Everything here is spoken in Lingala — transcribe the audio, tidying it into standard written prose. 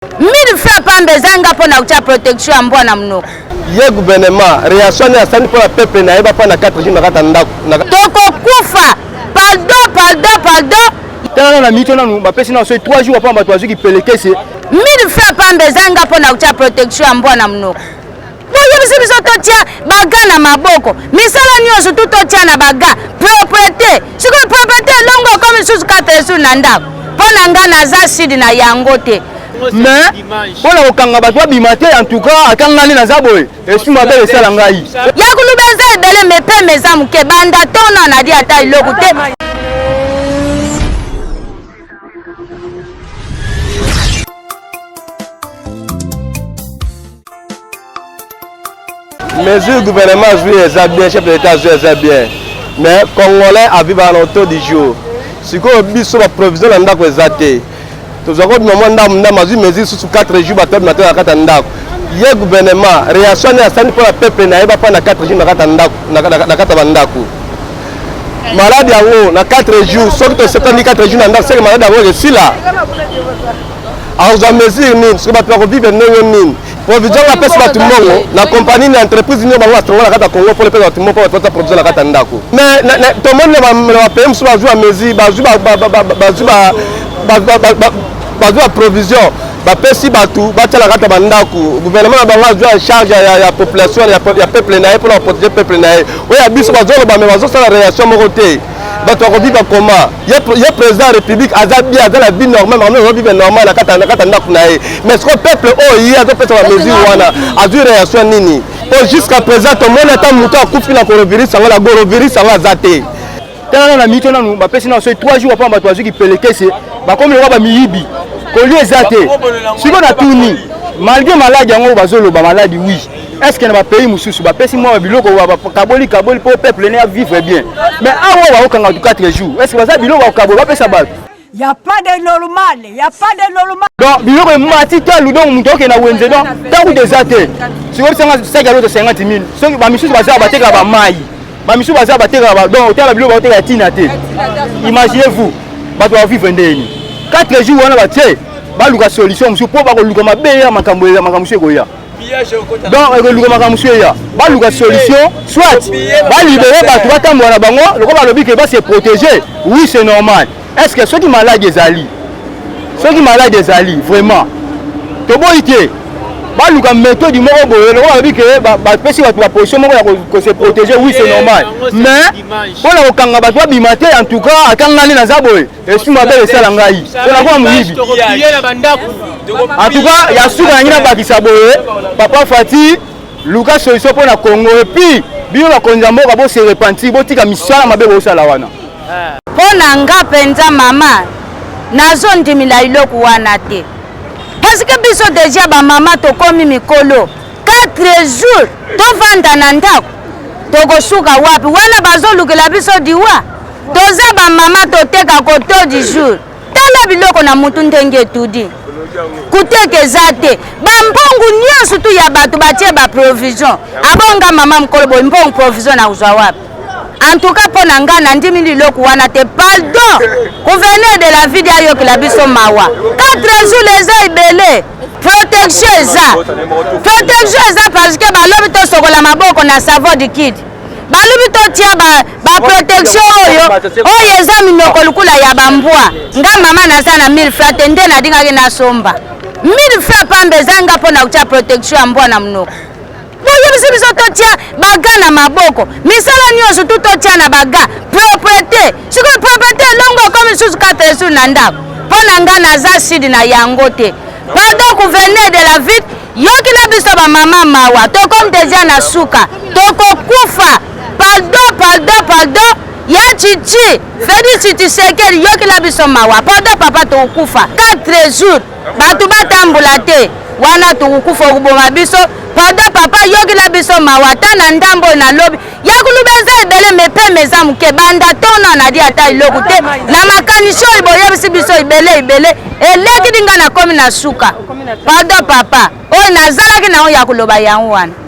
1000 francs pamba ezanga mpo na kotya protection ya mbwa na monoko. Ye gouvernement réaction nini asali mpo na peuple na ye bafanda 4 jours na kati ya ndako? Tokokufa. Pardon, pardon, pardon. Tala na mito nanu bapesi na soki 3 jours apamba bato bazwi kipelekese. 1000 francs pamba ezanga mpo na kotya protection ya mbwa na monoko. Boyebisi biso totia baga na maboko, misala nyonso tu totia na baga proprete. Sikoyo proprete elongo ekomi lisusu 4 jours na ndako. Mpo na nga naza sud na yango te. Mais mpo na kokanga bato babima te, en tout cas ata ngai nde naza boye esu mabe esala ngai. Ya kuluba eza ebele me pema eza moke, banda tona nadi ata eloko te. Mesure gouvernement azwi eza bien, chef de l'État azwi eza bien, mais congolais avivaka na auto du jour. Sikoyo biso baprovision na ndako eza te, tozwa kobima mwa ndambo ndambo, azwi mesure susu 4 jours bato babima te na kati ya ndako. Ye gouvernement réaction nini asali mpo na peuple na ye bafanda 4 jours na kati ya ndako, na kati ya bandako? Maladi yango na 4 jours, soki toseptani 4 jours na ndako, seke maladi yango esila. Akozwa mesure nini? Soki bato bakovivre ndenge nini? Provision bapesi bato mbongo na compagnie na entreprise nini bango batongo na kati ya Congo mpo epesa bato mbongo mpo bato batia provision na kati ya ndako. Mais tomoni na bapays mosusu bazwi bamesure, bazwi baprovision bapesi bato batia na kati ya bandako. Gouvernement na bango azwi en charge ya population ya peuple na ye mpona koprotéger peuple na ye. Oyo ya biso bazoloba me bazosala réaction moko te. Bato bakovivre comment? Ye président ya république aza bien, aza na vie normale, makambo azo vivre normal na kati ya ndako na ye. Mais sikoyo peuple oyo ye azopesa bamesure wana azwi réaction nini? Po jusqu'à présent tomoni ata moto akufi na coronavirus yango, na coronavirus yango aza te. Tala na mito nanu bapesi na soki 3 jours apamba bato bazwi kipelekese, bakomi lokola bamiyibi, kolia eza te. Sikoyo natuni, malgré maladi yango bazoloba maladi, oui, est ce que na bapays mosusu bapesi mwa biloko kaboli kaboli mpo peuple ne avivre bien? Mais awa bakokanga bato 4 jours, est ce que baza biloko bakokabola bapesa bato? Y a pas de normal, y a pas de normal. Donc biloko emati talu, donc moto okende na wenze, donc ntango eza te. Sikoyo bisanga saki ya loto 50 000, soki bamisusu baza batekaka bamai, bamisusu baza batekaka, donc otala biloko baoteka ya ntina te. Imaginez vous, bato bavivre ndeni 4 jours wana? Batie baluka solution mosusu mpo bakoluka mabe ya makambo ya makambo mosusu ekoya. Donc ekoluka makambo mosusu eya, baluka solution, soit balibere bato batambola na bango lokola balobi ke base protéger. Oui, c'est normal. Est ce que soki maladi ezali, soki maladi ezali vraiment, toboyi te, baluka méthode moko boye lokola balobi ke bapesi bato baposition moko ya kose protéger. Oui, c'est normal, mais mpona kokanga bato babima te, en tout cas ata ngai nde naza boye esu mabe esala ngai mpona koma moyibi. En tout cas ya suka nangi nabakisa boye, papa Fati, luka solution mpo na Congo. Et puis bino bakonzi ya mboka, bose repentir, botika misala mabe bosala wana. Mpo na nga mpenza mama, nazondimila eloko wana te, parce que biso deja bamama tokomi mikolo, 4 jours tovanda na ndako, tokosuka wapi? Wana bazolukela biso diwa. Toza bamama toteka koto du jour, tala biloko na mutu ndenge etudi, kuteka eza te. Bambongo nyonso tu ya bato batie baprovision. Abonga mama mokolo boye, mbongo provision na kozwa wapi? En tout cas mpo na ngai nandimi liloko wana te. Pardon, gouverneur de la ville ayokela biso mawa. 4 jours eza ebele. Protection eza, protection eza parce que balobi tosokola maboko na savon liquide, balobi totia baprotection oyo oyo eza minoko lukula ya bambwa. Nga mama naza na 1000 francs te nde nalingaki nasomba. 1000 francs pamba ezanga mpo na kotia protection ya mbwa na monoko. Boyebisi biso totia baga na maboko, misala nyonso tu totia na baga proprete. Sikoyo proprete elongo ekomi lisusu 4 jours na ndako. Mpo na nga naza sud na yango te. Pardon, gouverneur de la ville, yokila biso bamama mawa, tokomi deja na suka, tokokufa. Pardon, pardon, pardon. Ya Chichi Félix Tshisekedi, yokila biso mawa, pardon papa, tokokufa. 4 jours bato batambola te wana, tokokufa, okoboma biso. Pardon papa, yokila biso mawa ata na ndambo oyo nalobi. Ya kuluba eza ebele me pema eza moke, banda tona nadi ata eloko te. Na makanisi oyo boyebisi biso ebele ebele elekidi, nga nakomi na suka. Pardon papa, oyo nazalaki nango ya koloba yango wana.